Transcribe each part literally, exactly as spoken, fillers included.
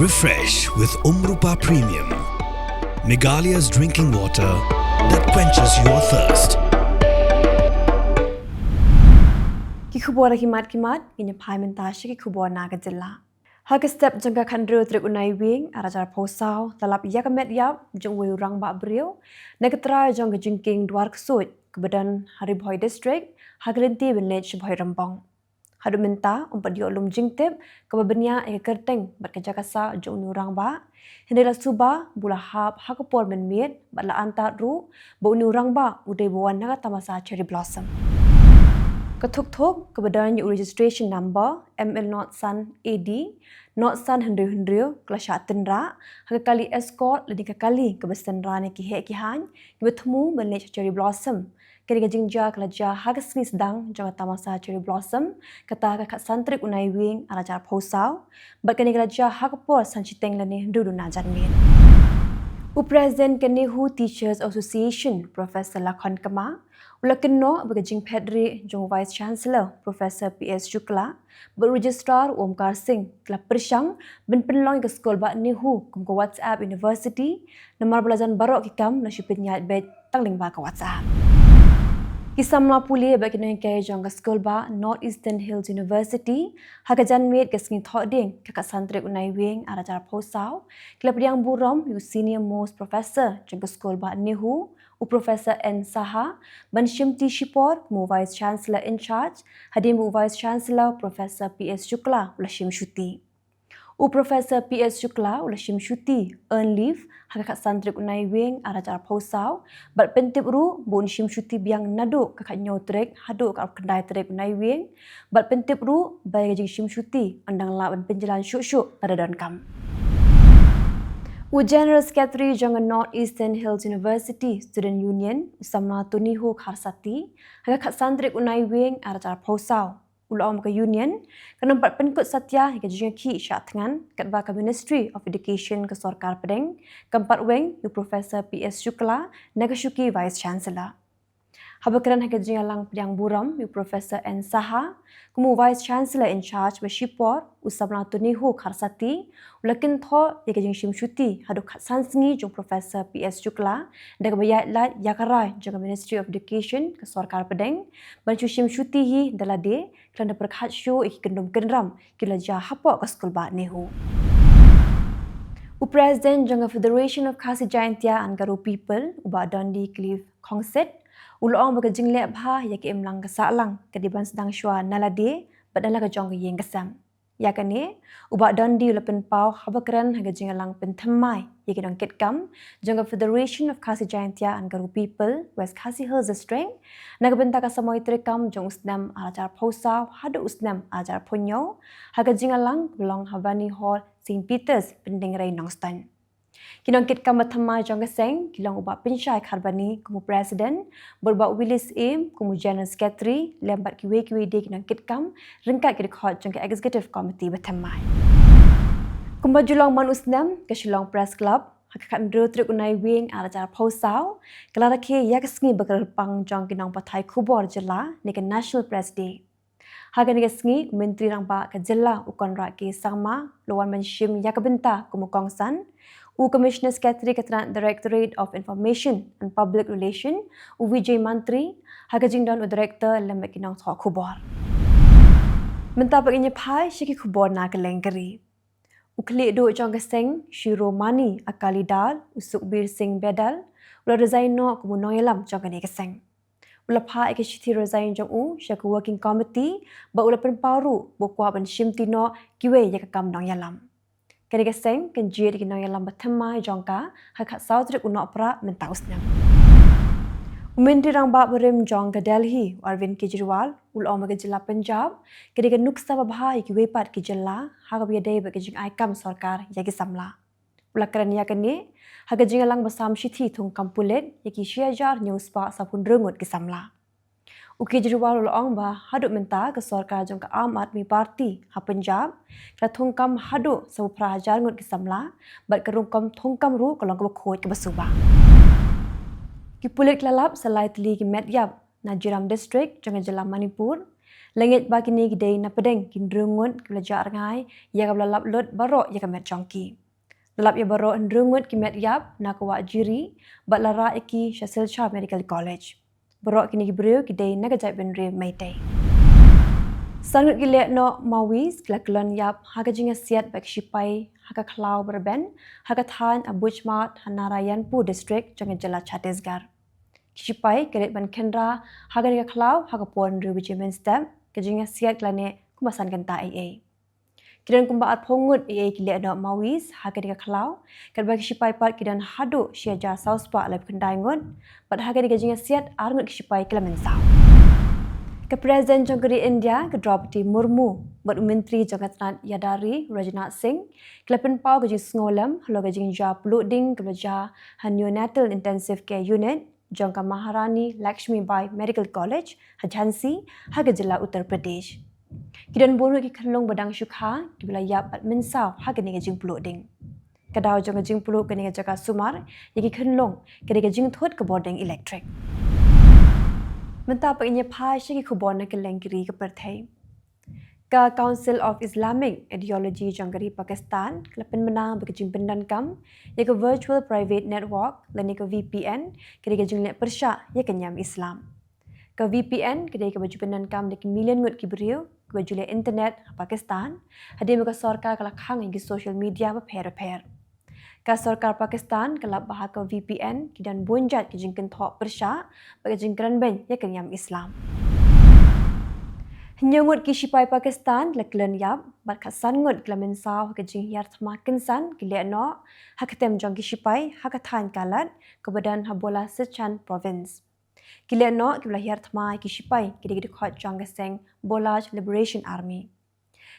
Refresh with Umrupa Premium, Meghalaya's drinking water that quenches your thirst. Ki khubor ha khmat khmat, ngin ïa phai mynta sha ki khubor na ka jylla. Ha ka step jong ka khathynriew tarik u Naiwieng ar hajar arphew saw, la lap ïa ka met ïap jong uwei u rangbah briew na ka trai jong ka jingkieng Dwarksuid kaba don ha Ri Bhoi District, ha ka lynti ban leit sha Bhoirymbong. Haduh mynta ym pat ïoh lum jingtip kaba bniah ïa ka kyrteng bad ka jaka sah jong une u rangbah. Hynrei la suba ba u la hap ha ka por mynmiet bad la antad ruh ba une u rangbah u dei ba wan na ka tamasa Cherry Blossom. Ka thukthuk kaba don ïa u registration number M L not san A D not san hynriew hynriew ka la shah tynrah ha ka kali Escort lane ka kali kaba synran ïa ki heh ki haiñ kiba thmu ban leit sha Cherry Blossom. Kane ka jingjia ka la jia ha ka sngi sdang jong ka tamasa Cherry Blossom, kata ka khatsan tarik u Naiwieng ar hajar arphew saw, bad kane ka la jia ha ka por san shiteng lane hynriew duna janmiet. U President ka NEHU Teachers Association, Professor Lakhon Kma, u la kynnoh ba ka jingphetrieh jong u Vice Chancellor, Professor P S Shukla, bad u Registrar u Omkar Singh, ka la pyrshang ban pynlong ïa ka skulbah NEHU kum ka WhatsApp University, namar ba la jan baroh ki kam la shu pynïaid beit tang lyngba ka WhatsApp. Ki samla pule bad ki nonghikai jong ka skulbah North Eastern Hills University, ha ka janmiet ka sngi Thohdieng ka khatsan tarik u Naiwieng ar hajar arphew saw, ki la pdiang burom ïa u Senior Most Professor jong ka skulbah NEHU, u Professor N Saha, ban shimti shipor kum u Vice Chancellor in charge, hadien ba u Vice Chancellor Professor P S Shukla u la shim shuti. U Professor P S Shukla u la shim shuti, earn leave, ha ka khatsan tarik u Naiwieng ar hajar arphew saw, bad pyntip ruh ba un shim shuti biang naduh ka khathynñiew tarik haduh ka arphew khyndai tarik u Naiwieng, bad pyntip ruh ba ïa ka jingshim shuti yn dang lah ban pynjlan shuh shuh lada donkam. U General Secretary jong ka North Eastern Hills University Student Union, u samla Toniho Kharsati, ha ka khatsan tarik u Naiwieng ar hajar arphew saw, u la ong ba ka Union kan ym pat pynkut satia ïa ka jingïakhih shah thngan katba ka Ministry of Education ka Sorkar Pdeng kam pat weng ïa u Professor P S Shukla na ka shuki Vice Chancellor. Haba kren ha ka jingïalang pdiang burom ïa u Professor N Saha kum u Vice Chancellor in charge ba shipor, u samla Toniho Kharsati u la kynthoh ïa ka jingshim shuti haduh khatsan sngi jong u Professor P S Shukla da kaba ïaid lait ïa ka rai jong ka Ministry of Education ka Sorkar Pdeng ban shu shim shuti hi da lade khlem da pyrkhat shuh ïa ki kyndon kynram ki la jia hapoh ka skulbah NEHU. U President jong ka Federation of Khasi Jaintia and Garo People, u Bah Dundee Cliff Khongsit, u la ong ba ka jingleh bha ïa ka imlang ka sahlang ka dei ban sdang shuwa na lade bad na la ka jong ka ïing ka sem. Ïa kane, u Bah Dundee u la pynpaw haba kren ha ka jingïalang pynthymmai ïa ki nongkitkam jong ka Federation of Khasi Jaintia and Garo People, West Khasi Hills District, na ka bynta ka samoi treikam jong u snem ar hajar arphew saw haduh u snem ar hajar arphew hynñiew, ha ka jingïalang kaba long ha Bani Hall Saint Peter's, Pyndengrei, Nongstoiñ. Ki nongkitkam ba thymmai jong ka seng ki long u Bah Pynshai Kharbani kum u President, bad u Bah Willis Syiem kum u General Secretary, lem bad kiwei kiwei de ki nongkitkam ryngkat ki dkhot jong ka Executive Committee ba thymmai. Kumba ju long man u snem, ka Shillong Press Club ha ka khathynriew tarik u Naiwieng ar hajar arphew saw ka la rakhe ïa ka sngi ba kyrpang jong ki nongpathai khubor jylla ne ka National Press Day. Ha kane ka sngi, u Myntri Rangbah ka jylla u Conrad K Sangma u la wan ban shim ïa ka bynta kum u kongsan, u Commissioner Secretary ka tnat Directorate of Information and Public Relation, u Vijay Mantri, ha ka jingdon u Director lem bad ki nongthoh khubor. Mynta pat ngin ïa phai sha ki khubor na kylleng ka ri. U khlieh duh jong ka seng Shiromani Akali Dal, u Sukhbir Singh Bedal, u la resign noh kum u nongïalam jong kane ka seng. U la phah ïa ka shithi resign jong u sha ka Working Committee bad u la pynpaw ruh ba u kwah ban shimti noh kiwei ïa ka kam nongïalam. Kane ka seng kan jied ïa ki nongïalam ba thymmai jong ka ha ka khatsaw tarik u Nohprah mynta u snem. U Myntri Rangbah barim jong ka Delhi, u Arvind Kejriwal, u la ong ba ka jylla Punjab ka dei ka nuksa babha ïa kiwei pat ki jylla ha kaba ïadei bad ka jingai kam sorkar ïa ki samla. U la kren ïa kane ha ka jingïalang ba sam shithi thungkam pulit ïa ki shi hajar hynñiew spah sawphew hynriew ngut ki samla. U Kejriwal u la ong ba haduh mynta ka sorkar jong ka Aam Aadmi Party ha Punjab ka la thungkam haduh sawphew phra hajar ngut ki samla, bad ka rukom thungkam ruh ka long kaba khuid kaba suba. Ki pulit ki la lap sa lai tylli ki met ïap na Jirang District jong ka jylla Manipur, La ngeit ba kine ki dei na pdeng ki hynriew ngut kiba la jah rngai ïa kaba la lap lut baroh ïa ka met jong ki. La lap ïa baroh hynriew ngut ki met ïap na ka wah Jiri bad la rah ïa ki sha Silchar Medical College. Baroh kine ki briew ki dei na ka jaitbynriew Meitei. San ngut ki lehnoh Maoist ki la kyllon ïap ha ka jingïasiat bad ki shipai ha ka khlaw ba rben ha ka thaiñ Abuchmat ha Narayanpur District jong ka jylla Chhattisgarh. Ki shipai ki rit ban khynra ha kane ka khlaw ha ka por hynriew baje mynstep. Ka jingïasiat ki la neh kumba san kynta eiei. Ki don kumba arphew ngut eiei ki lehnoh Maoist ha kane ka khlaw, katba ki shipai pat ki don haduh shi hajar saw spah laiphew khyndai ngut bad ha kane ka jingïasiat ar ngut ki shipai ki la mynsaw. Ka President jong ka ri India ka Draupadi Murmu bad u Myntri jong ka tnat ïada ri Rajnath Singh ki la pynpaw ka jingsngewlem halor ka jingjia pluh ding kaba la jia ha Neonatal Intensive Care Unit jong ka Maharani Lakshmibai Medical College ha Jhansi ha ka jylla Uttar Pradesh. Ki don bun ngut ki khunlung ba dang shu kha kiba la ïap bad mynsaw ha kane ka jingpluh ding. Ka daw jong ka jingpluh kane ka jaka sumar ïa ki khunlung ka dei ka jingthut ka bording elektrik. Mynta pat ngin ïa phai sha ki khubor na kylleng ki ri ka pyrthei. Ka Council of Islamic Ideology jong ka ri Pakistan ka la pynbna ba ka jingpyndonkam ïa ka Virtual Private Network lane ka V P N ka dei ka jingleh pyrshah ïa ka niam Islam. Ka V P N ka dei kaba ju pyndonkam da ki million ngut ki briew kiba ju leh internet ha Pakistan hadien ba ka sorkar ka la khang ïa ki social media bapher bapher. Ka sorkar Pakistan ka lap ba ha ka V P N ki don bun jait ki jingkynthoh pyrshah bad ka jingkren beiñ ïa ka niam Islam. Hynñiew ngut ki shipai Pakistan ki la kyllon ïap bad khatsan ngut ki la mynsaw ha ka jinghiar thma kynsan ki lehnoh ha ka tem jong ki shipai ha ka thaiñ Kalat kaba don ha Balochistan Province. Ki lehnoh kiba la hiar thma ïa ki shipai ki dei ki dkhot jong ka seng Baloch Liberation Army.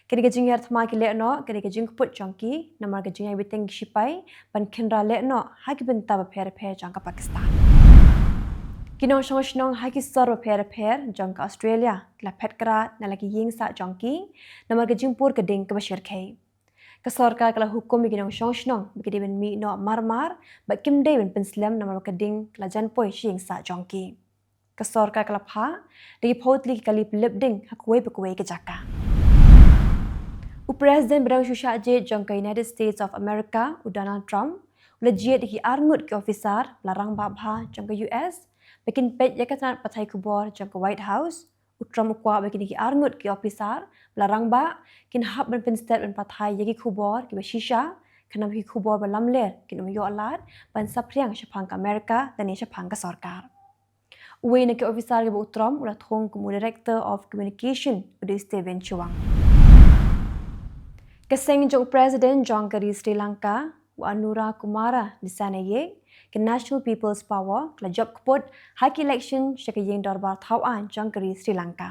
Kane ka jinghiar thma ki lehnoh ka dei ka jingkput jong ki namar ka jingïai bteng ki shipai ban khynra lehnoh ha ki bynta bapher bapher jong ka Pakistan. Ki nongshong shnong ha ki sor bapher bapher jong ka Australia ki la phet krad na la ki ïing sah jong ki namar ka jingpur ka ding kaba shyrkhei. Ka sorkar ka la hukum ïa ki nongshong shnong ba ki dei ban mih noh mar mar bad kim dei ban pynslem namar ba ka ding ka la jan poi sha ïing sah jong ki. Ka sorkar ka la phah da ki phew tylli ki kali pynlip ding ha kawei pa kawei ka jaka. U President ba dang shu shah jied jong ka United States of America u Donald Trump u la jied ïa ki ar ngut ki officer ba la rangbah bha jong ka U S ba kin peit ïa ka tnat pathai khubor jong ka White House. U Trump u kwah ba kine ki ar ngut ki officer ba la rangbah kin hap ban pynstet ban pathai ïa ki khubor kiba shisha khnang ba ki khubor ba lamler kin ym ïoh lad ban saphriang shaphang ka America lane shaphang ka sorkar. Uwei na ki officer kiba u Trump u la thung kum u Director of Communication u dei Steven Chwang. Ka seng jong u President jong ka ri Sri Lanka u Anura Kumara Dissanayake, ka National People's Power, ka la jop kput ha ki election sha ka ïing dorbar thaw aiñ jong ka ri Sri Lanka.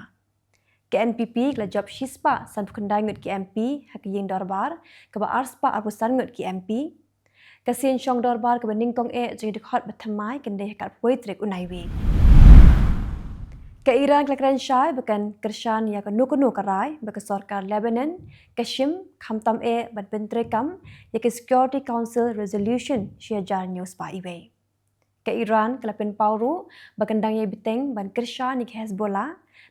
Ka N P P ka la jop shispah sanphew khyndai ngut ki M P ha ka ïing dorbar kaba arspah arphew san ngut ki M P. Ka sien shong dorbar kaba nyngkong eh jong ki dkhot ba thymmai kan dei ha ka arphew tarik u Naiwieng. Ka Iran ka la kren shai ba kan kyrshan ïa kano kano ka rai ba ka sorkar Lebanon ka shim khamtam eh ban pyntreikam ïa ka Security Council Resolution shi hajar hynñiew spah wei. Ka Iran ka la pynpaw ruh ba kan dang ïai bteng ban kyrshan ïa ka Hezbollah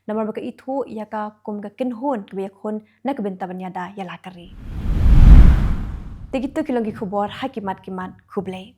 namar ba ka ithuh ïa ka kum ka kynhun kaba ïakhun na ka bynta ban ïada ïa la ka ri. Te kito ki long ki khubor ha ki mat ki mat, khublei.